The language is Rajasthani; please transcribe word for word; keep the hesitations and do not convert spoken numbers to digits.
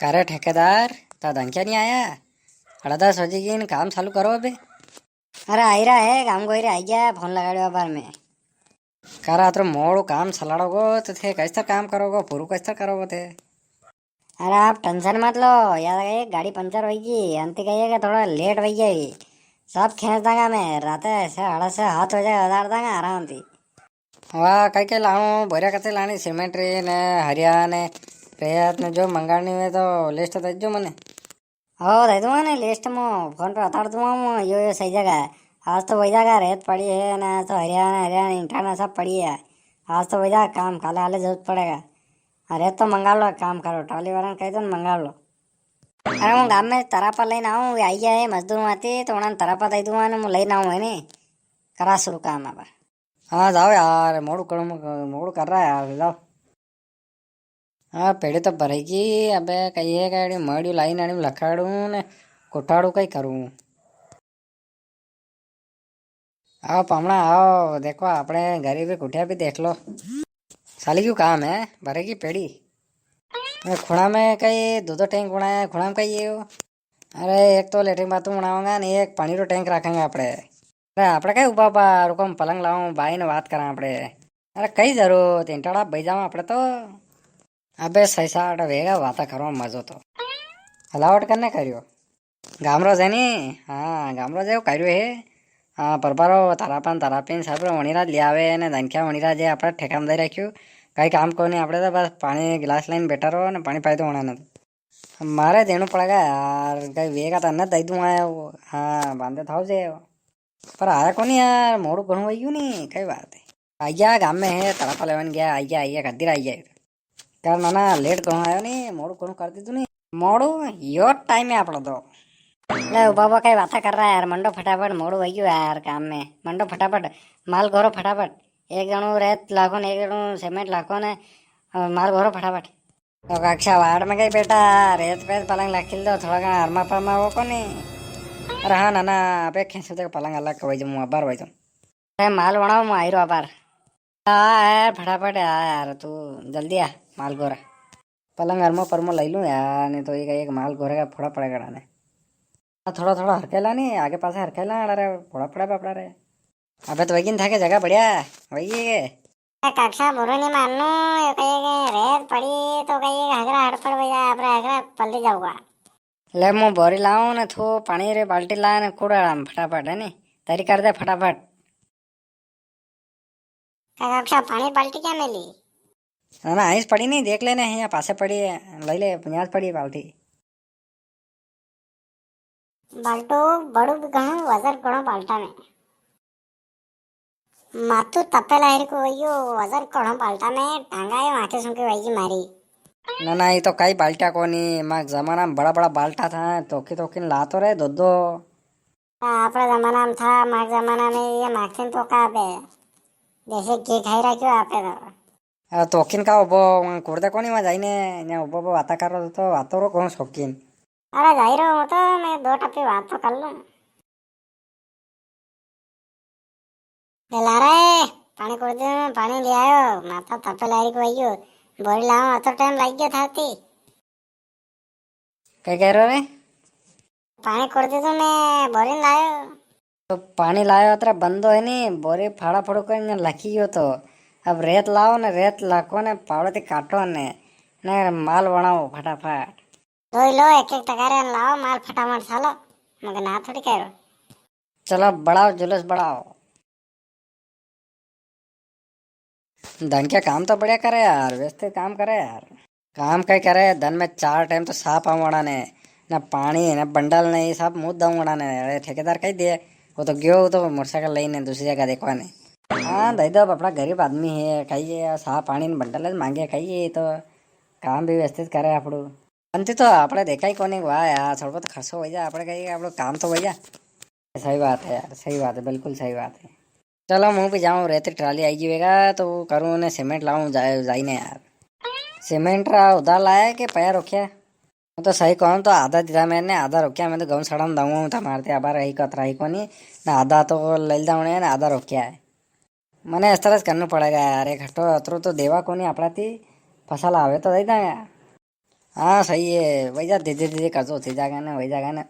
कारे ठेकेदार, ता धनक्या नी आया? साढ़ा दस बजी गी ने, काम चालू करो अबे। अरे आई रा है, गाम गोई रे आई गया, फोन लगाड़ो बार में। कारा अतरो मोड़ो काम चलाड़ोगो तो थे कैस्तर काम करोगो, पूरू कैस्तर करोगो थे? अरे आप टेंशन मत लो, यार एक गाड़ी पंचर होई गी, अंति कहिए कि थोड़ा लेट होई गया ही। सब खेंच दांगा मैं, राते से साढ़ा से सात बजे उतार दांगा आराम थी। वाह, कई कई लाऊं, बोरिया कते लानी, सीमेंट री ने, हरिया ने, रेत ने, जो मंगानी हुए तो लिस्ट दे दो मने। ओ, दे दूंगा ने लिस्ट, मो फोन पे उतार दूंगा मो, यो, यो सही जगह है। आज तो वही जगह रेत पड़ी है ना, आज तो हरिया ने, हरिया ने, ईंटा ने सब पड़ी है। आज तो वही जगह काम, काले हाले जरूरत पड़ेगा। अरे तो मंगा लो, एक काम करो, ट्राली वाला ने कह दो ने मंगा लो। अरे हूँ गाम में तरापा लेने आऊँ, वे आई गया है मजदूर माते, तो उन्हें तरापा दे दूंगा ने, मैं लेने आऊँ है ने, करा शुरू काम अब। हाँ जाओ यार, मोड़ू करूँ, मोड़ू कर रहा है यार, जाओ। हाँ पेड़ी तो भरेगी, अबे कहिए का मड़ी लाइन आनी लखाड़ू ने कुटाड़ू कई करूँ। आओ पामणा आओ, देखो आपणे गरीब कुटिया भी देख लो। साली क्यों काम है, भरेगी पेड़ी। ए, खुणा में कई दो दो टैंक बनाया है, खुणा में कई ये हो? अरे एक तो लेटरिन बाथरूम बनावांगा ने एक पानी रो टैंक रखांगा आपणे। अरे आपणे कई उबा उबा रुको, हम पलंग लाऊं, बाई ने बात करा आपणे। अरे कई जरूरत, इंटाड़ा बई जावा आपणे तो। अबे सही साट वेगा, बाता करो मजो तो। हलावट करने करियो। गामरो जे नी? हाँ, गामरो जे वो कर्यो है। हाँ, परबारो तारापन, तारापीन सब रो वणीरा ले आवे ने धनक्या वणीरा जे आपणे ठेका में दे रख्यो। कई काम कोनी, आपणे तो बस पानी गिलास लेने बैठा रहो ने पानी पाई दो वणा ने। मारे देनो पड़ेगा यार, कई वेगा तो न दे दूं आया वो। हाँ, बांधे था जे। पर आया कोनी यार, मोड़ू घणो वई गयो नी, कई बात है। आइया गाम में है, तड़पा लेवन गया, आइया, आइया, कद्दी आइया। कर नाना, लेट घणो आयो नी, मोड़ू घणो कर दी तूने। मोड़ू, यो टाइम है आपड़ो तो। ले, बाबा कई बातें कर रहा है यार, मंडो फटाफट, मोड़ू वई गयो यार काम में। मंडो फटाफट, माल घोरो फटाफट। एक जणो रेत लाखो ने, एक जणो सीमेंट लाखो ने, अ, माल घोरो फटाफट। तो काक्षा वार्ड में कई बेटा, रेत पेत पलंग लाखिल दो, थोड़ा घणा हरमा परमा वो कोनी। अरे हाँ नाना, अबे खेसू देख पलंग अलग कवाई जमू, अबार वाई जमू। अरे माल बनाओ, मैं आई रो अबार। आ यार, फटाफट आ यार, तू जल्दी आ, माल घोरा। पलंग हरमो परमो लई लूं यार, नी तो एक, एक माल घोरे का फोड़ा पड़ेगा ने। हाँ, थोड़ा थोड़ा हरकेला नी, आगे पासे हरकेला, अरे फोड़ा पड़ा बापड़ा रे। अबे तो वैगिन था के जगह बढ़िया, वही है। ए काका, बुरो नी माननो, यो कहिए के रेत पड़ी तो कहिए के हगरा हड़फड़ बजा, आपरे हगरा पलटी जाऊगा। ले, मु बोरी लाऊं ने, थू पानी रे बाल्टी ला ने कूड़ा में फटाफट, है नी? तैयारी कर दे फटाफट। काका, पानी बाल्टी क्या मिली? ना, ना, आइस पड़ी नी, देख लेने, यहाँ पासे पड़ी है, ले ले, यहाँ पड़ी है बाल्टी। बाल्टो बड़ो भी घणो, वजन घणो बाल्टा में। मातू तपेला हेर को वयो, वजन घणो बाल्टा में, टांगा ये माथे सुनके वही मारी। ना, ना, ये तो कई बाल्टा कोनी, माक जमाना में बड़ा बड़ा बाल्टा था, तोकी तोकी ने लातो रे दो दो। आपरा जमाना में था, माक जमाना में ये माखन तो का बे, जैसे घी खाई रखियो आपे तो। अरे तोकिन का उबो, वहाँ कुर्दे कोनी वहाँ जाइने, यहाँ उबो उबो वाता कर रहो तो, वातो रो कौन शौकीन। अरे जाई रहो हूँ तो, मैं दो टप्पी बात तो कर लूँ। ले ला रे, पानी कुर्दे में पानी ले आयो, माता तपे लाई को आइयो, बोरी लावा तो टाइम लाग गया था ती। कई कह रहो रे? पानी कुर्दे तो मैं बोरी लायो। तो पानी लायो अतरा बंदो है नी, बोरी फाड़ा फड़ो कर ने लखी गयो तो। अब रेत लाओ ने, रेत लाखो ने, पावड़े ते काटो ने, ने माल बनाओ फटाफट। दो ही लो, एक एक टकारे ने लाओ माल फटाफट सालो, मगर ना थोड़ी कह रहो। चलो बढ़ाओ जुलूस बढ़ाओ। धनक्या काम तो बढ़िया करे यार, व्यवस्थित काम करे यार। काम कई करे, दन में चार टाइम तो साफ आऊं वणा ने, ना पानी, ना बंडल, ने ये सब मुंह दऊं वणा ने। अरे ठेकेदार कई दे, वो तो गयो, वो तो मोटरसाइकिल लेने दूसरी जगह देखवा ने। हाँ, दई दो, अपना गरीब आदमी है, कई है, साफ पानी ने बंडल मांगे, कई है, तो काम भी व्यवस्थित करे आपड़ू। अंति तो आपड़े देखा ही कोनी, वाह यार, थोड़ा बहुत खर्चो हो जा, आपड़े कई, आपड़ो काम तो हो जा। सही बात है यार, सही बात है, बिल्कुल सही बात है। चलो, मूं भी जाऊं, रेत ट्राली आई गई वेगा, तो वो करूं ने सीमेंट लाऊं, जा-, जाई ने यार। सीमेंट रा उधार लाया के पया रोक्या? मैं तो सही कहूं तो आधा दीधा मैंने, आधा रोक्या, मैं तो गऊं सड़न दऊं था मारते, अबार रही कत रही कोनी, ना आधा तो ले जाऊं ने, ना आधा रोक्या है। मने इस तरह से करना पड़ेगा यार, एक हटो अतरो तो देवा कोनी आपड़ा ती, फसल आवे तो दे दांगा। हाँ, सही है, वही जा, धीरे धीरे कर दो, थी जागा ना, वही जागा ना।